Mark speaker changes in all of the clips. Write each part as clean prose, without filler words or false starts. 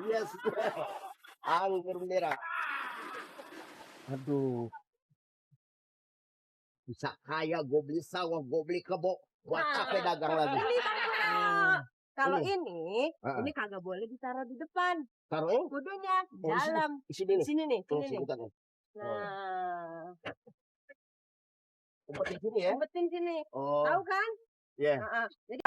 Speaker 1: Yes. Anggur merah. Aduh, bisa kaya gue beli sawah, gue beli kebo. Buat apa dagang lagi?
Speaker 2: Ini Bang Pura. Kalau
Speaker 1: Heeh.
Speaker 2: ini kagak boleh ditaruh di depan.
Speaker 1: Taruhnya
Speaker 2: Kudunya di
Speaker 1: di sini.
Speaker 2: dalam.
Speaker 1: Di sini
Speaker 2: Di
Speaker 1: nih.
Speaker 2: sini nih,
Speaker 1: Oh,
Speaker 2: sini nih.
Speaker 1: sebentar nih.
Speaker 2: Nah,
Speaker 1: Umpetin sini ya.
Speaker 2: umpetin sini.
Speaker 1: Oh,
Speaker 2: Tahu kan?
Speaker 1: iya.
Speaker 2: Heeh. Jadi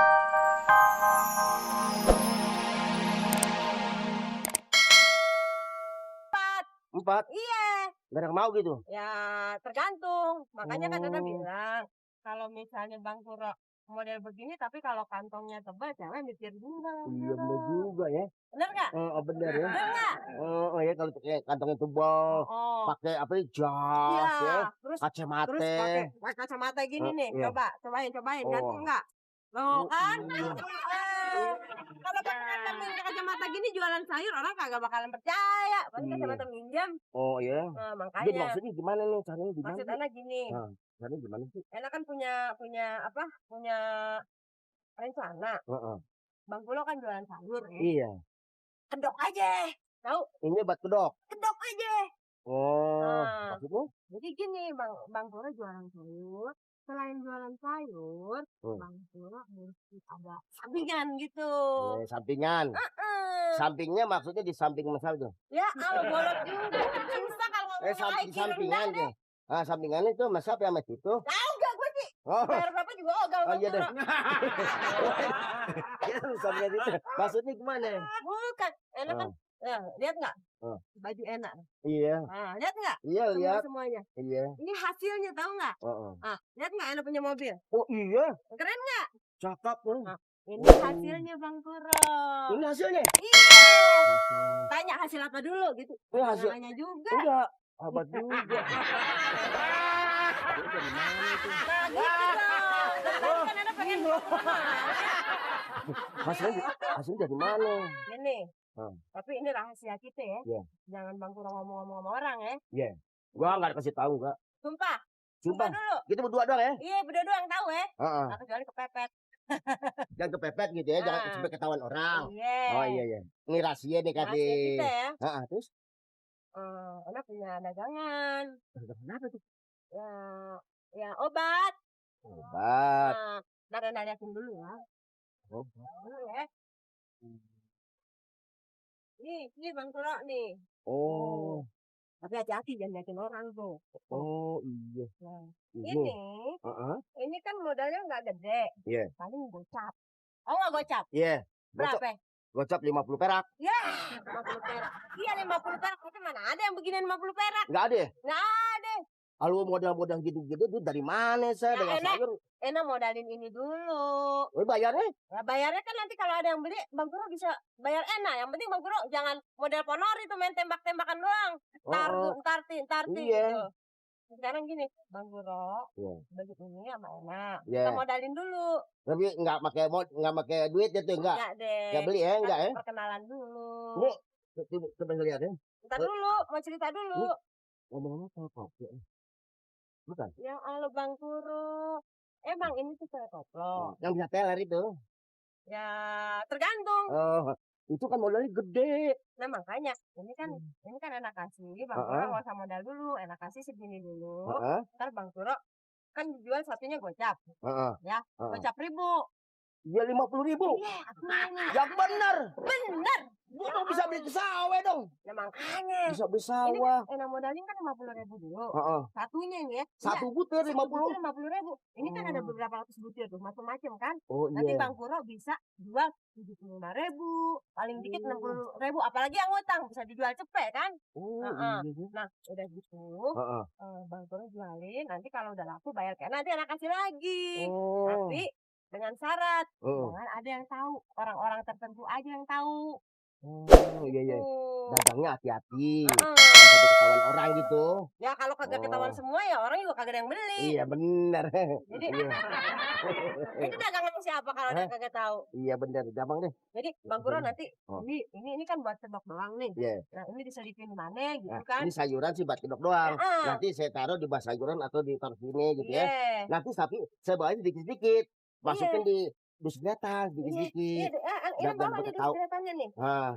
Speaker 1: Empat.
Speaker 2: iya.
Speaker 1: Gak ada yang mau gitu.
Speaker 2: Ya, tergantung. Makanya kan Dana
Speaker 1: Oh.
Speaker 2: bilang, kalau misalnya Bang Pura model begini, tapi kalau kantongnya tebal, jangan mikir dulu Bang
Speaker 1: Iya
Speaker 2: Pura.
Speaker 1: bener juga ya.
Speaker 2: Bener nggak?
Speaker 1: Bener ya.
Speaker 2: Bener nggak?
Speaker 1: Oh ya kalau pakai kantongnya tebal,
Speaker 2: Oh,
Speaker 1: pakai apa ya, jas ya,
Speaker 2: iya. Terus
Speaker 1: kacamata.
Speaker 2: pakai kacamata gini nih.
Speaker 1: Iya.
Speaker 2: Cobain.
Speaker 1: Oh.
Speaker 2: Ganteng nggak? Loh kan?
Speaker 1: Iya.
Speaker 2: Kalau pakai kacamata gini jualan sayur, orang kagak bakalan percaya. Paling
Speaker 1: Iya.
Speaker 2: kacamata minjam.
Speaker 1: Oh ya.
Speaker 2: Nah,
Speaker 1: Jadi
Speaker 2: makanya.
Speaker 1: maksudnya gimana nih caranya gimana?
Speaker 2: Maksud Ana gini.
Speaker 1: Nah, caranya gimana sih?
Speaker 2: Ana kan punya rencana.
Speaker 1: Heeh.
Speaker 2: Bang Pulo kan jualan sayur ya.
Speaker 1: Iya.
Speaker 2: Kedok aja. Tahu?
Speaker 1: Ini buat kedok.
Speaker 2: Kedok aja.
Speaker 1: Oh,
Speaker 2: Nah,
Speaker 1: maksudnya?
Speaker 2: jadi gini, Bang Pulo jualan sayur. Selain jualan sayur, Bang Pulo mesti ada sampingan gitu.
Speaker 1: Ya, sampingan. Sampingnya maksudnya di samping mesal tuh.
Speaker 2: Ya, kalau bolot juga. Susah kalau ngomong
Speaker 1: Sampingan deh. Ah, sampingannya itu mesap ya mas itu.
Speaker 2: Tahu gak gue sih?
Speaker 1: Oh.
Speaker 2: Bayar berapa juga ogal Bang
Speaker 1: Iya deh.
Speaker 2: Pulo.
Speaker 1: Ya, sampingan itu. Maksudnya gimana?
Speaker 2: Bukan, enak kan? Ya, lihat nggak? Baju enak.
Speaker 1: Iya.
Speaker 2: Nah, lihat nggak?
Speaker 1: Iya, lihat.
Speaker 2: Semuanya.
Speaker 1: Iya.
Speaker 2: Ini hasilnya tahu nggak? Ah, lihat nggak enak punya mobil?
Speaker 1: Oh iya.
Speaker 2: Keren nggak?
Speaker 1: Cakep tuh.
Speaker 2: Nah, ini hasilnya Bang Puro.
Speaker 1: Ini hasilnya?
Speaker 2: Iya. Tanya hasil apa dulu gitu.
Speaker 1: Ini hasil.
Speaker 2: Tanya juga.
Speaker 1: Enggak. Abad juga.
Speaker 2: Nah, gitu dong. Tadi kan Anda pengen
Speaker 1: Hasilnya dari mana?
Speaker 2: Ini. Tapi ini rahasia kita ya.
Speaker 1: Iya.
Speaker 2: Jangan Bang Puro ngomong-ngomong sama orang ya.
Speaker 1: Iya. Gua nggak kasih tahu enggak.
Speaker 2: Sumpah.
Speaker 1: Sumpah
Speaker 2: Dulu.
Speaker 1: Kita berdua doang ya?
Speaker 2: Iya, berdua doang tahu ya.
Speaker 1: Heeh.
Speaker 2: Nah, kecuali kepepet.
Speaker 1: Jangan kepepet gitu ya, jangan sampai ketahuan orang.
Speaker 2: Iya.
Speaker 1: Oh iya. Ini rahasia nih kasih.
Speaker 2: Rahasia kita ya.
Speaker 1: Terus?
Speaker 2: Anak punya dagangan.
Speaker 1: Kenapa tuh?
Speaker 2: Ya obat.
Speaker 1: Obat.
Speaker 2: Nah, ntar liatin dulu ya.
Speaker 1: Obat.
Speaker 2: Dulu ya. Ini Bang Puro nih.
Speaker 1: Oh.
Speaker 2: Tapi hati-hati jangan liatin orang tuh.
Speaker 1: Oh iya.
Speaker 2: Nah, ini kan modalnya nggak gede.
Speaker 1: Iya.
Speaker 2: Paling gocap. Oh nggak gocap?
Speaker 1: Iya.
Speaker 2: Berapa?
Speaker 1: Gocap 50 perak.
Speaker 2: Ya, 50 perak. Iya 50 perak. Itu mana ada yang beginian 50 perak?
Speaker 1: Nggak ada.
Speaker 2: Nggak ada.
Speaker 1: Kalau modal-modal gitu-gitu itu dari mana saya dengan sayur?
Speaker 2: Enak modalin ini dulu.
Speaker 1: Oh, bayarnya?
Speaker 2: Ya, bayarnya kan nanti kalau ada yang beli, Bang Puro bisa bayar enak. Yang penting Bang Puro jangan model ponori tuh main tembak-tembakan doang. Ntar
Speaker 1: iya.
Speaker 2: gitu. Sekarang gini, Bang Puro, baju ini sama enak.
Speaker 1: Kita
Speaker 2: modalin dulu.
Speaker 1: Tapi nggak pakai duit itu enggak?
Speaker 2: Enggak deh.
Speaker 1: Nggak beli ya, enggak ya?
Speaker 2: Perkenalan dulu.
Speaker 1: Ini coba lihat ya.
Speaker 2: Ntar dulu, mau cerita dulu.
Speaker 1: Ngomong-ngomong soal kopi. Bukan?
Speaker 2: Ya Allah Bang Puro. Emang ini tuh saya koplo.
Speaker 1: Yang bisa teler itu.
Speaker 2: Ya tergantung.
Speaker 1: Itu kan modalnya gede.
Speaker 2: Nah makanya ini kan enak kasih Bang Puro nggak usah modal dulu, enak kasih segini dulu. Ntar Bang Puro kan jual satunya gocap. Ya, gocap 1.000.
Speaker 1: Dia 50.000. Yang benar.
Speaker 2: Benar.
Speaker 1: Gua dong bisa beli sawah dong.
Speaker 2: Nah makanya.
Speaker 1: Bisa beli sawah.
Speaker 2: Ini enak modalnya kan 50.000 dulu. Satunya ini ya.
Speaker 1: Satu butir 50.
Speaker 2: 50.000. Ini kan ada beberapa ratus butir tuh, macam-macam kan. Nanti Bang Puro bisa jual 75.000, paling dikit 60.000. Apalagi yang ngutang bisa dijual cepet kan. Nah udah gitu, Bang Puro jualin. Nanti kalau udah laku bayar kan nanti anak kasih lagi. Tapi dengan syarat jangan ada yang tahu, orang-orang tertentu aja yang tahu.
Speaker 1: Iya. Dagangnya hati-hati. Sampai ketahuan orang gitu.
Speaker 2: Ya kalau kagak ketahuan semua ya orang juga kagak ada yang beli.
Speaker 1: Iya benar.
Speaker 2: Jadi itu dagangan siapa kalau dia kagak tahu?
Speaker 1: Iya benar, gampang deh.
Speaker 2: Jadi Bang Puro nanti ini kan buat kedok doang nih. Nah ini diselipin di mana gitu kan?
Speaker 1: Ini sayuran sih buat kedok doang. Nanti saya taruh di bak sayuran atau di taruh sini gitu ya. Nanti tapi saya bawain sedikit-sedikit. Masukin di dus di atas sedikit-sedikit.
Speaker 2: ini
Speaker 1: Dan
Speaker 2: bawa
Speaker 1: mereka
Speaker 2: nih
Speaker 1: tahu.
Speaker 2: kelihatannya nih.
Speaker 1: Nah,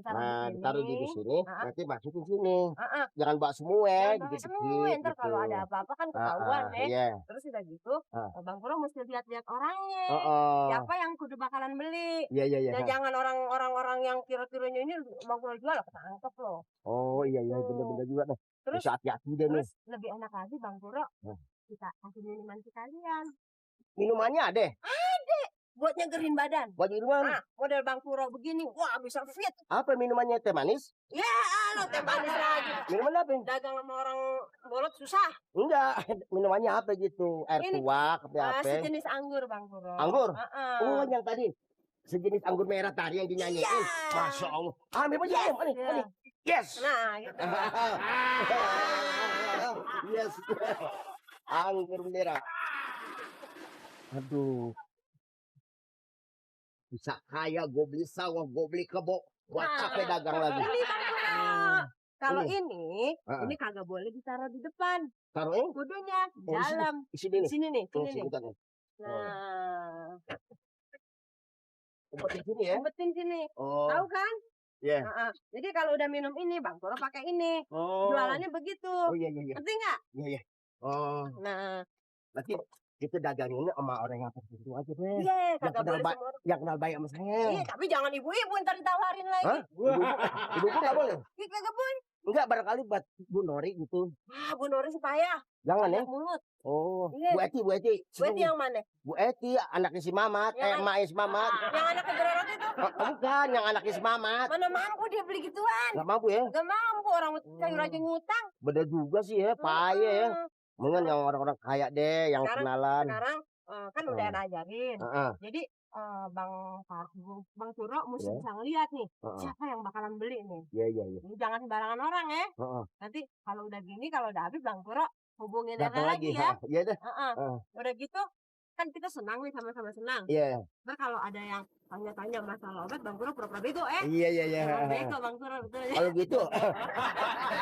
Speaker 2: Nah,
Speaker 1: ditaruh di sini,
Speaker 2: Heeh.
Speaker 1: nanti masukin sini.
Speaker 2: Heeh.
Speaker 1: Jangan bawa semua,
Speaker 2: Jangan bawa semua,
Speaker 1: dikit-dikit
Speaker 2: entar
Speaker 1: gitu.
Speaker 2: kalau ada apa-apa kan ketahuan ya.
Speaker 1: Iya.
Speaker 2: Terus udah gitu,
Speaker 1: Heeh.
Speaker 2: Bang Puro mesti lihat-lihat orangnya.
Speaker 1: Heeh.
Speaker 2: Siapa yang kudu bakalan beli.
Speaker 1: Iya.
Speaker 2: Ya jangan orang-orang yang kira-kiranya ini Bang Puro jual ketangkep loh.
Speaker 1: Oh iya, bener-bener juga nih.
Speaker 2: Terus
Speaker 1: Bisa hati-hati deh nih.
Speaker 2: terus lebih enak lagi Bang Puro, kita kasih minuman sekalian.
Speaker 1: Minumannya ada?
Speaker 2: Buat nyegerin badan.
Speaker 1: Buat minuman?
Speaker 2: Nah, model Bang Puro begini, wah bisa fit.
Speaker 1: Apa minumannya, teh manis?
Speaker 2: Ya, lo teh manis lagi.
Speaker 1: Minuman apa?
Speaker 2: Dagang sama orang bolot susah.
Speaker 1: Enggak, minumannya apa gitu? Air
Speaker 2: Ini,
Speaker 1: tuak, apa?
Speaker 2: sejenis anggur Bang Puro.
Speaker 1: Anggur?
Speaker 2: Heeh.
Speaker 1: Oh, yang tadi. Sejenis anggur merah tadi yang dinyanyiin.
Speaker 2: Iya.
Speaker 1: Masya Allah. Ambil aja, ini. Yes.
Speaker 2: Nah, gitu.
Speaker 1: Yes. Anggur merah. Aduh. Bisa kaya, gue beli sawah, gue beli kebo. Buat capek dagang lagi.
Speaker 2: Ini Bang Puro. Kalau ini
Speaker 1: Heeh.
Speaker 2: kagak boleh ditaruh di depan.
Speaker 1: Taruhin?
Speaker 2: Kudunya di
Speaker 1: Oh,
Speaker 2: dalam.
Speaker 1: di sini nih.
Speaker 2: Sini nih,
Speaker 1: Oh,
Speaker 2: sini
Speaker 1: sini
Speaker 2: nih.
Speaker 1: bentar nih.
Speaker 2: Nah,
Speaker 1: Umpetin sini ya.
Speaker 2: umpetin sini.
Speaker 1: Oh.
Speaker 2: Tahu kan?
Speaker 1: Iya.
Speaker 2: Heeh. Jadi kalau udah minum ini, Bang Puro pakai ini.
Speaker 1: Oh.
Speaker 2: Jualannya begitu.
Speaker 1: Oh iya.
Speaker 2: Ngerti nggak?
Speaker 1: Iya. Oh.
Speaker 2: Nah,
Speaker 1: Berarti kita daganginnya sama orang yang tertentu aja deh.
Speaker 2: iya,
Speaker 1: Yang
Speaker 2: kagak
Speaker 1: kenal
Speaker 2: boleh
Speaker 1: baik,
Speaker 2: semua orang.
Speaker 1: yang kenal baik sama saya.
Speaker 2: Iya, tapi jangan ibu-ibu ntar ditawarin lagi.
Speaker 1: Hah? Ibu nggak boleh?
Speaker 2: Iya, kagak boleh.
Speaker 1: Enggak, barangkali buat Bu Nori gitu.
Speaker 2: Ah, Bu Nori supaya
Speaker 1: Jangan ya.
Speaker 2: banyak mulut.
Speaker 1: Oh,
Speaker 2: Iya.
Speaker 1: Bu Eti.
Speaker 2: Bu Eti yang mana?
Speaker 1: Bu Eti, anaknya si Mamat.
Speaker 2: Yang
Speaker 1: Emaknya si Mamat.
Speaker 2: Yang anak kegerorot itu.
Speaker 1: Bukan, yang anaknya si Mamat.
Speaker 2: Mana mampu dia beli gituan.
Speaker 1: Gak mampu ya?
Speaker 2: Gak mampu orang sayur aja ngutang.
Speaker 1: Bener juga sih ya, payah ya. Mungkin yang orang-orang kaya deh, yang kenalan.
Speaker 2: Sekarang kan udah ngajarin.
Speaker 1: Heeh.
Speaker 2: Jadi Bang Puro mesti
Speaker 1: Iya.
Speaker 2: bisa ngeliat nih
Speaker 1: Heeh.
Speaker 2: siapa yang bakalan beli nih.
Speaker 1: Iya.
Speaker 2: Ini jangan sembarangan orang ya.
Speaker 1: Heeh.
Speaker 2: Nanti kalau udah gini, kalau udah habis Bang Puro hubungin
Speaker 1: Datang
Speaker 2: Ella
Speaker 1: lagi
Speaker 2: lagi ya.
Speaker 1: Iya deh.
Speaker 2: Heeh.
Speaker 1: Heeh.
Speaker 2: Udah gitu kan kita senang nih, sama-sama senang.
Speaker 1: Iya.
Speaker 2: Ntar kalau ada yang tanya-tanya masalah obat, Bang Puro pura-pura bego ya.
Speaker 1: Iya.
Speaker 2: Emang bego Bang Puro, betul ya.
Speaker 1: Kalau gitu.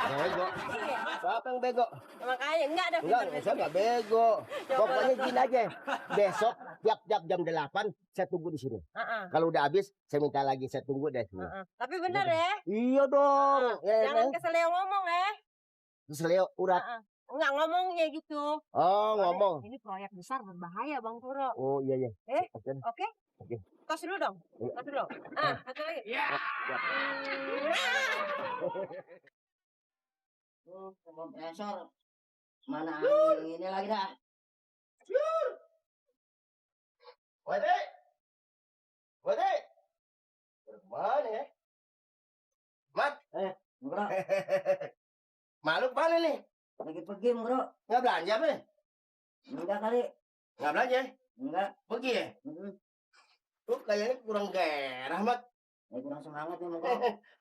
Speaker 1: Bego.
Speaker 2: Iya,
Speaker 1: Siapa yang bego?
Speaker 2: makanya enggak ada
Speaker 1: Enggak, saya enggak bego. Pokoknya gini aja. Besok tiap jam 8 saya tunggu di sini.
Speaker 2: Heeh.
Speaker 1: Kalau udah habis saya minta lagi, saya tunggu deh sini.
Speaker 2: Heeh. Tapi bener ya.
Speaker 1: Iya dong.
Speaker 2: Jangan keseleo ngomong ya.
Speaker 1: Terus Leo urat.
Speaker 2: Heeh. Enggak ngomongnya gitu.
Speaker 1: Oh, ngomong.
Speaker 2: Ini proyek besar berbahaya Bang Puro.
Speaker 1: Oh, iya.
Speaker 2: Oke?
Speaker 1: Oke.
Speaker 2: Tos dulu dong.
Speaker 1: Iya.
Speaker 2: Tos dulu. Satu lagi.
Speaker 1: Iya.
Speaker 3: Kompresor mana angin ini lagi dah.
Speaker 1: Wade. Mana ya? Mat.
Speaker 3: Bro,
Speaker 1: Malu mana nih?
Speaker 3: lagi pergi bro.
Speaker 1: Nggak belanja apa?
Speaker 3: Enggak kali.
Speaker 1: Nggak belanja?
Speaker 3: Enggak.
Speaker 1: Pergi ya? Tuh kayaknya kurang gairah, Mat.
Speaker 3: Kurang semangat ya bro.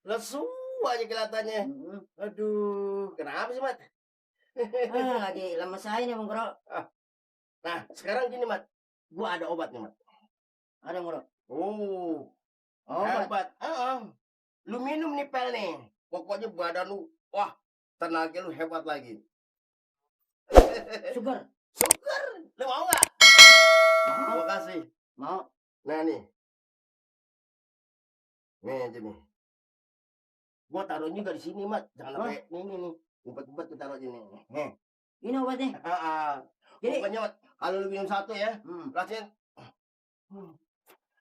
Speaker 1: Lesu aja kelihatannya. Aduh, kenapa sih, Mat?
Speaker 3: Lagi lemes aja nih bro.
Speaker 1: Nah, sekarang gini, Mat. Gua ada obat nih, Mat.
Speaker 3: Ada bro.
Speaker 1: Oh,
Speaker 3: Obat.
Speaker 1: hebat. Lu minum nih pel nih. Pokoknya badan lu, wah, tenaga lu hebat lagi.
Speaker 3: Sugar.
Speaker 1: Sugar, lu mau nggak?
Speaker 3: Mau.
Speaker 1: Gua kasih.
Speaker 3: Mau.
Speaker 1: Nah nih. Nih aja nih. Gua taruh juga di sini, Mat. Jangan sampai nih. Umpet-umpet kita taruh sini. Nih.
Speaker 3: Ini obatnya. Jadi-
Speaker 1: Pokoknya, Mat, kalau lu minum satu ya, rasanya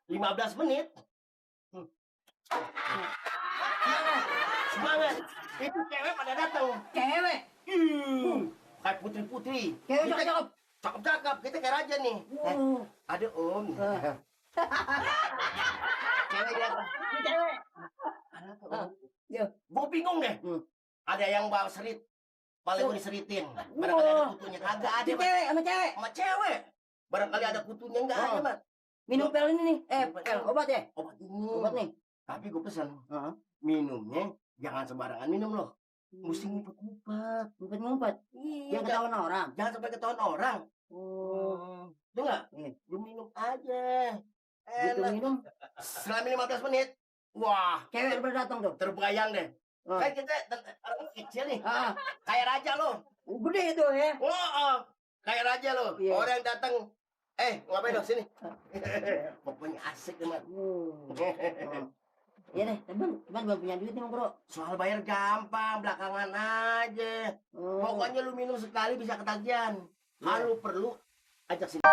Speaker 1: 15 menit. Semangat. Itu cewek pada datang.
Speaker 3: Cewek.
Speaker 1: Kayak putri-putri.
Speaker 3: Cewek
Speaker 1: Kita
Speaker 3: cakep.
Speaker 1: cakep-cakep. Kita kayak raja nih. Ada om. Cewek datang. Ini cewek. Ada apa, Om?
Speaker 3: Ya.
Speaker 1: Gua bingung deh. Ada yang bawa serit. Paling gue diseritin. Barangkali ada kutunya. Kagak ada, Mat.
Speaker 3: Cewek sama cewek.
Speaker 1: Sama cewek. Barangkali ada kutunya. Enggak ada, Mat.
Speaker 3: Minum pel ini nih. Pel obat ya.
Speaker 1: Obat ini.
Speaker 3: Obat nih.
Speaker 1: Tapi gue pesan. Minumnya jangan sembarangan minum loh. Mesti ngumpet-ngumpet.
Speaker 3: Ngumpet-ngumpet.
Speaker 1: Iya.
Speaker 3: Yang ketahuan orang.
Speaker 1: Jangan sampai ketahuan orang. Itu enggak? Lu minum aja.
Speaker 3: Gitu
Speaker 1: Enak.
Speaker 3: minum.
Speaker 1: Selama 15 menit. Wah.
Speaker 3: Cewek baru datang tuh.
Speaker 1: Terbayang deh. Kan kita orang kecil nih. Kayak raja lo.
Speaker 3: Gede itu ya.
Speaker 1: Kayak raja lo.
Speaker 3: Iya.
Speaker 1: Orang yang datang Ngapain dong sini? Pokoknya asik nih, Mat.
Speaker 3: Iya deh, teman belum punya duit nih, Bro.
Speaker 1: Soal bayar gampang, belakangan aja. Pokoknya lu minum sekali bisa ketagihan. Kalau perlu ajak sini.